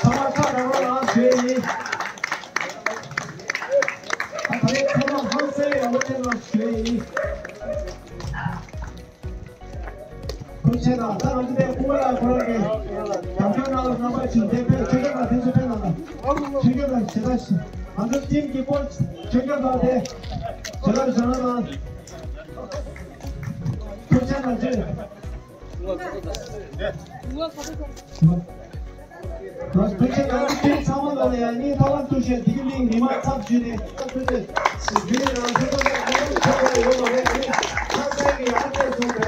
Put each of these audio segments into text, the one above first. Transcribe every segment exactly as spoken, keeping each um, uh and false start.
ཚང་མ་ཁ་རང་རང་ལ་ཞུ་ཡིན། ད་རེས་ཚང་མ་ཧང་སངས་ཡག་པོ་བྱས་ན་ཞུ་ཡིན། ཐུགས་རྗེ་གནང་། ད་ང་ཚོ་དེ་སྐུ་ངོ་ལགས་ཁོ་རང་གིས་རྒྱབ་སྐྱོར་གནང་བར་རྣམ་པ་ཅིག་འདེབས་ཕེབས། ཆོས་རྒྱལ་ལགས་ཐུགས་རྗེ་ཆེ་གནང་དང་། ཆོས་རྒྱལ་ལགས་ཞེ་དྲག་ཞུ། ང་ཚོ་ཊིམ་གྱི་སྐོར་ཆོས་རྒྱལ་ལགས་དེ་ཞེ་དྲག་བཞག་གནང་། ཐུགས་རྗེ་གནང་ཆེ། ཐུགས་རྗེ་གནང་། ཐུགས་རྗེ་གནང་། ཊིམ་ཚང་མ་ལ་ཡང་སྙིང་ཐག་པ་ནས་ཐུགས་རྗེ་ཆེ། འདི་གི་གླིང་མི་མང་ཚབ་ཞུས་ནས་ཐུགས་རྗེ་ཆེ། ཇུ་རི་རང་ཚོ་ལ་ཡང་ཐུགས་རྗེ་ཆེ་ཡོད་པ་རེད། ཁ་གསལ་གྱི་ཡར་རྒྱས་སོང་བའི་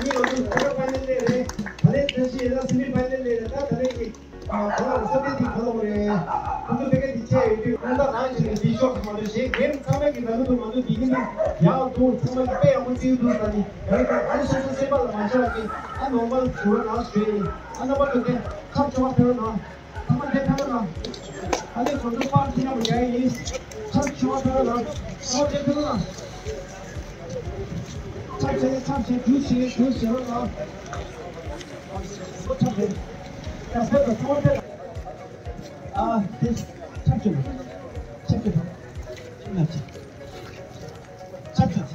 ཨ། ག་ལ་ས་གནས་དེ་ག་ལ་བ་རེད། ཁོང་ཚོ་ཕ་གི་དེ་ཆད་ཡོད་དུས་ཁོང་ཚོ་རང་བཞིན་གྱི་འདི་ཤོག་མ་གཏོགས་གཞན་རྒན་ཚང་མ་གི་ལ་ལུ་དུ་མ་འདུག་འདི་གི་ནི་ཡག་འདུག་ཚང་མ་གི་དཔེ་ཡག་པོ་བརྩི་འདུག་ད་ནི་ཡང་ན་ཨ་ནི་སོ་སོ་སེམས་པ་ལ་མ་ཆགས་ཀྱི་ཨ་ནོར་མལ་བྱུང་བ་ན་ཞུ་ཡིན། ཨ་རྣམ་པ་ཚོ་དེ་ཁམས་ཆུ་བ་ཕེབས་རོགས་གནང་། ཚང་མ་དེ་ཕེབས་རོགས་གནང་། ཨ་ནི་ཁོང་ཚོ་པར་ཁྱི་ཉམས་རྒྱག་ཡིན། ཁམས་ཆུ་བ་ཕེབས་རོགས་གནང་། ཚང་མ་དེ་ཕེབས་རོགས་གནང་། ཚབ་བྱས་ཚབ་བྱས་རྒྱུ་བྱས་རྒྱུ་བྱས་རོགས་གནང་། ཚབ་བྱས། ཡ་ཕེབས་རོགས་ཚང་མ་ཕེབས་རོགས། ཨ་དེ་ཚབ་བྱས་ཚབ་བྱས་ཚབ་བྱས། ཚབ་བྱས།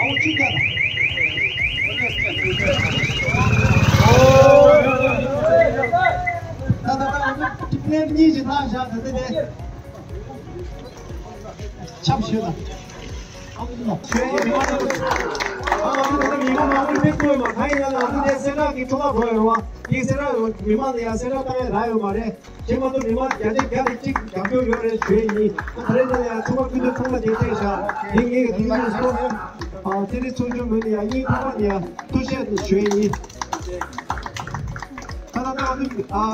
ཨའོ་ཅི་ཀ་ད་ད་ད་ད་ང་ཚོ་ཊིག་ལེན་གཉིས་ཀྱི་ཐག་བཞག་ད་ལྟ་དེ་ཆབ་ཞུ་ད། ཨ་ང་ཚོ་ད་ལྟ་མི་མང་མང་པོ་ཕེབས་ཐུབ་མ་གང་ཡིན་ན་ང་ཚོ་དེ་གསལ་བསྒྲགས་ཀྱི་ཐོག་ལ་འགྲོ་ཡོང་བ་དེ་གསལ་བསྒྲགས་མི་མང་ལ་ཡང་གསལ་བསྒྲགས་བཏང་ཡ་རག་ཡོད་མ་རེད། དེ་མ་གཏོགས་མི་མང་བརྒྱ་ཆ་བརྒྱ་ལ་གཅིག་རྒྱབ་སྐྱོར་ཡོད་རེད་ཞུ་ཡི་ཡིན། ད་རེས་ད་ལ་ཡང་ཚོགས་པ་སྐུ་མདུན་ཚང་མ་དེ་ཐེངས་ཤག་དེ་ངེད་ཀྱི་དེ་ཚོ་ཨ་དེ་རིང་ཚོགས་ཆུང་མོལ་ནས་ཡང་གཉིས་ཐོག་མ་ནས་ཡང་ཐུགས་རྗེ་ཆེ་ཞུ་ཡི་ཡིན། ད་ད་ད་ཨ་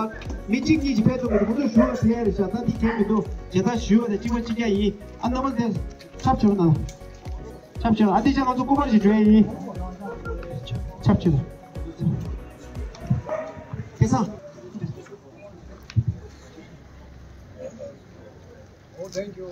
མི་གཅིག་གཉིས་ཀྱིས་ཕེབས་ཐུབ་པ་རེད། ཁོང་ཚོ་ཞུ་བ་ཕེབས་རེད་ཤག་ད་འདི་གལ་མི་འདུག་བྱེད་ཐབས་ཞུ་བ་དང་གཅིག་པ་གཅིག་རྐྱང་ཡིན། ཨ་རྣམ་པ་ཚོ་ཆབ་ཆོག་ན་ཆབ་ཆོག་ཨ་དེ་ཅག་ང་ཚོ་སྐུ་པར་ཞིག་འཇོག་ཡི་ཡིན། ཆབ་ཆོག་དེ་སང་། Oh, thank you.